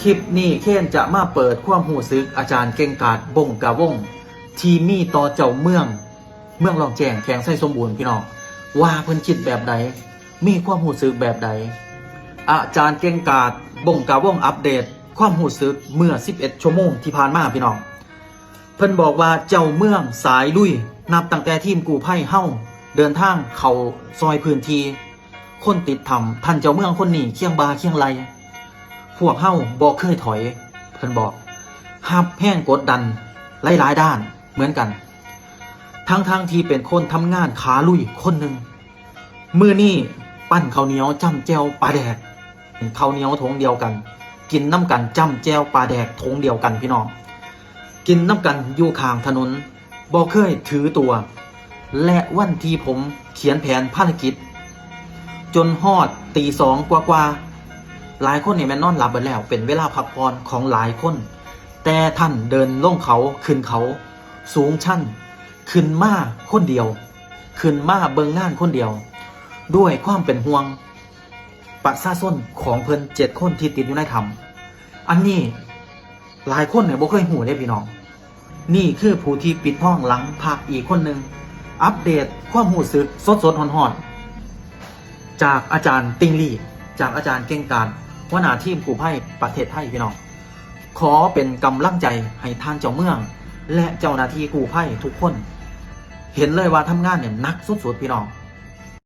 ຄລິບນີ້ເຄນຈະມາເປີດຄວາມຮູ້ສຶກອາຈານເກັ່ງກາດ ບົງກະວົງ ທີ່ມີຕໍ່ເຈົ້າເມືອງ ເມືອງລ້ອງແຈ້ງ ແຂວງໄຊສົມບູນ ພີ່ນ້ອງ ວ່າເພິ່ນຄິດແບບໃດ ມີຄວາມຮູ້ສຶກແບບໃດ. ອາຈານເກັ່ງກາດ ບົງກະວົງ ອັບເດດຄວາມຮູ້ສຶກເມື່ອສິບເອັດຊົ່ວໂມງທີ່ຜ່ານມາ ພີ່ນ້ອງ. ເພິ່ນບອກວ່າເຈົ້າເມືອງສາຍລຸຍ ນັບຕັ້ງແຕ່ທີມກູ້ໄພເຮົາເດີນທາງເຂົ້າຊ່ອຍພື້ນທີ່ ຄົນຕິດຖ້ຳ ທ່ານເຈົ້າເມືອງຄົນນີ້ຄຽງບ່າຄຽງໄຫຼ່ ພວກເຮົາບໍ່ເຄີຍຖອຍ ເພິ່ນບອກ ຮັບແຮງກົດດັນຫຼາຍໆດ້ານເໝືອນກັນ ທັງໆທີ່ເປັນຄົນທຳງານຂາລຸຍຄົນໜຶ່ງ. ມື້ນີ້ປັ້ນເຂົ້າໜຽວຈ້ຳແຈ່ວປາແດກ ເຂົ້າໜຽວຖົງດຽວກັນ ກິນນຳກັນ ຈ້ຳແຈ່ວປາແດກຖົງດຽວກັນ ພີ່ນ້ອງ ກິນນຳກັນຢູ່ຂ້າງຖະໜົນ ບໍ່ເຄີຍຖືຕົວ ແລະ ວັນທີ່ຜົມຂຽນແຜນພາລະກິດ ຈົນຮອດຕີສອງກວ່າໆ ຫຼາຍຄົນນີ້ແມ່ນນອນຫຼັບເບິດແລ້ວ ເປັນເວລາພັກຜ່ອນຂອງຫຼາຍຄົນ ແຕ່ທ່ານເດີນລົງເຂົາຂຶ້ນເຂົາສູງຊັນ ຂຶ້ນມາຄົນດຽວ ຂຶ້ນມາເບິ່ງງານຄົນດຽວ ດ້ວຍຄວາມເປັນຫ່ວງປະຊາຊົນຂອງເພິ່ນເຈັດຄົນທີ່ຕິດຢູ່ໃນຖ້ຳ. ອັນນີ້ຫຼາຍຄົນນີ້ບໍ່ເຄີຍຮູ້ເດ້ ພີ່ນ້ອງ. ນີ້ຄືຜູ້ທີ່ປິດທອງຫຼັງພະອີກຄົນໜຶ່ງ ອັບເດດຄວາມຮູ້ສຶກສົດໆຮ້ອນໆ ຈາກອາຈານຕິ່ງລີ້ ຈາກອາຈານເກັ່ງກາດ ຫົວໜ້າທີມກູ້ໄພປະເທດໄທ ພີ່ນ້ອງ. ຂໍເປັນກຳລັງໃຈໃຫ້ທ່ານເຈົ້າເມືອງ ແລະ ເຈົ້າໜ້າທີ່ກູ້ໄພທຸກຄົນ ເຫັນເລີຍວ່າທຳງານນີ້ໜັກສຸດໆ ພີ່ນ້ອງ.